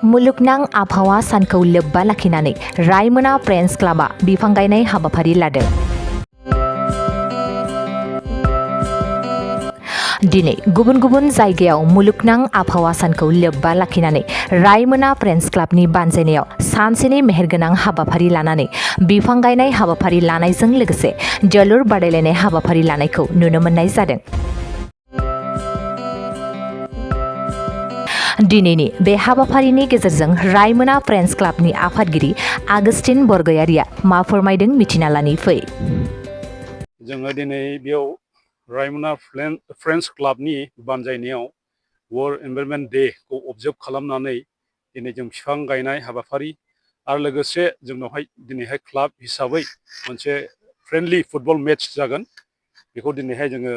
मुलुगनां आबहावा सानखौ लोब्बा लाखिनानै रायमोना फ्रेन्ड्स क्लाबआ बिफां गायनाय हाबाफारि लादों। दिनै गुबुन गुबुन जायगायाव मुलुगनां आबहावा सानखौ लोब्बा लाखिनानै रायमोना फ्रेन्ड्स क्लाबनि बानजायनायाव सानसेनि मेहेरगोनां हाबाफारि लानानै बिफां गायनाय हाबाफारि लानायजों लोगोसे जोलुर बादायलायनाय हाबाफारि लानायखौ नुनो मोननाय जादों। दिनैनि बे हाबाफारिनि गेजेरजों रायमोना फ्रेन्ड्स क्लाबनि आफादगिरि आगस्टिन बरगयारिया मा फोरमायदों मिथिना लानि फै। जोङो दिनै बेयाव रायमोना फ्रेन्ड्स क्लाबनि बानजायनायाव वर्ल्ड एनभायरनमेन्ट डे खौ अबजार्भ खालामनानै दिनै जों बिफां गायनाय हाबाफारि आरो लोगोसे जोंनावहाय दिनैहाय क्लाब हिसाबै मोनसे फ्रेन्डलि फुटबल मेच जागोन। बेखौ दिनैहाय जोङो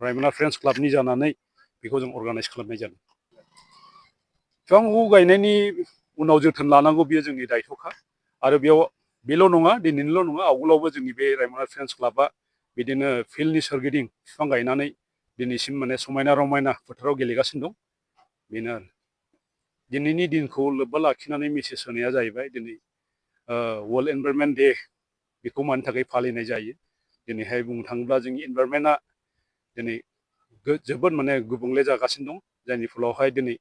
रायमोना फ्रेन्ड्स क्लाबनि जानानै बेखौ जों अर्गानाइज खालामनाय जादों। बिफांखौ गायनायनि उनाव जोथोन लानांगौ बेयो जोंनि दायथ'खा आरो बेयाव बेल' नङा दिनैनिल' नङा आवगोलावबो जोंनि बे रायमोना फ्रेन्ड्स क्लाबआ बिदिनो फिल्डनि सोरगिदिं बिफां गायनानै दिनैसिम माने समायना रमायना फोथाराव गेलेगासिनो दं। बेनो आरो दिनैनि दिनखौ लोब्बा लाखिनानै मेसेज होनाया जाहैबाय दिनै वर्ल्ड एनभायरनमेन्ट डे बेखौ मानि थाखाय फालिनाय जायो। दिनैहाय बुंनो थाङोब्ला जोंनि एनभायरनमेन्टआ दिनै जोबोद माने गुबुंले जागासिनो दं, जायनि फलावहाय दिनै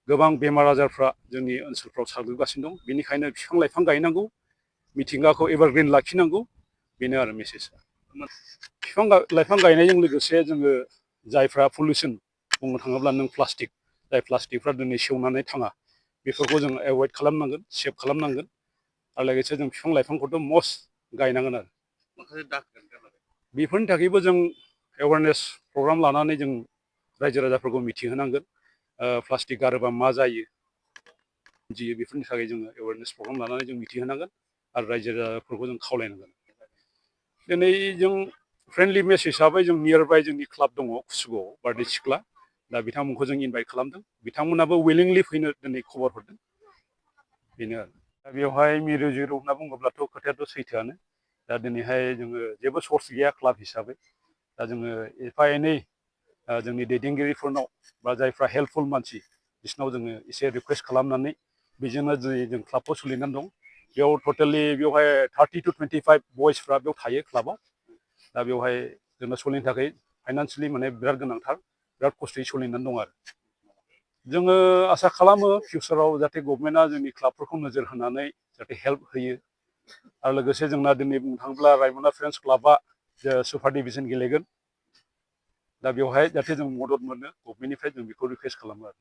गोबां बेमार आजारफ्रा जोंनि ओनसोलफ्राव साग्लोबगासिनो दं। बेनिखायनो बिफां लाइफां गायनांगौ, मिथिंगाखौ एभारग्रिन लाखिनांगौ, बेनो आरो मेसेजआ। बिफां लाइफां गायनायजों लोगोसे जोङो जायफ्रा पलिउसन बुंनो थाङोब्ला नों प्लास्टिक, जाय प्लास्टिकफ्रा दिनै सेवनानै थाङा बेफोरखौ जों एभयड खालामनांगोन, सेभ खालामनांगोन आरो लोगोसे जों बिफां लाइफांखौथ' मस्ट गायनांगोन आरो। बेफोरनि थाखायबो जों एवारनेस प्रग्राम लानानै जों रायजो राजाफोरखौ मिथिहोनांगोन। प्लास्टिक गारोबा मा जायो बेफोरनि थाखाय जोङो एवारनेस प्रग्राम लानानै जों मिथिहोनांगोन आरो रायजो राजाफोरखौ जों खावलायनांगोन। दिनै जों फ्रेन्डलि मेच हिसाबै जों नियार बाय जोंनि क्लाब दङ कुसुगावआव बारदै सिख्ला, दा बिथांमोनखौ जों इनभाइट खालामदों। बिथांमोनाबो उइलिंलि फैनो दिनै खबर हरदों, बेनो आरो। दा बेवहाय मिरु जिरु होनना बुङोब्लाथ' खोथायाथ' सैथोआनो। दा दिनैहाय जोङो जेबो सर्स गैया क्लाब हिसाबै, दा जोङो एफा एनै जोंनि दैदेनगिरिफोरनाव बा जायफ्रा हेल्पफुल मानसि बिसोरनाव जोङो एसे रिकुवेस्ट खालामनानै बेजोंनो दिनै जों क्लाबखौ सोलिनानै दं। बेयाव टटेलि बेवहाय 30 to 25 बयसफ्रा बेयाव थायो क्लाबाव। दा बेवहाय जोंनो सोलिनो थाखाय फाइनान्सियेलि माने बिराद गोनांथार, बिराद खस्थ'यै सोलिनानै दं आरो। जोङो आसा खालामो फिउचाराव जाहाथे गभर्नमेन्टआ जोंनि क्लाबफोरखौ नोजोर होनानै जाहाथे हेल्प होयो आरो लोगोसे जोंना दिनै बुंनो थाङोब्ला रायमोना फ्रेन्ड्स क्लाबआ सुपार डिभिजन गेलेगोन। दा बेवहाय जाहाथे जों मदद मोनो गभर्नमेन्टनिफ्राय जों बेखौ रिकुवेस्ट खालामो आरो।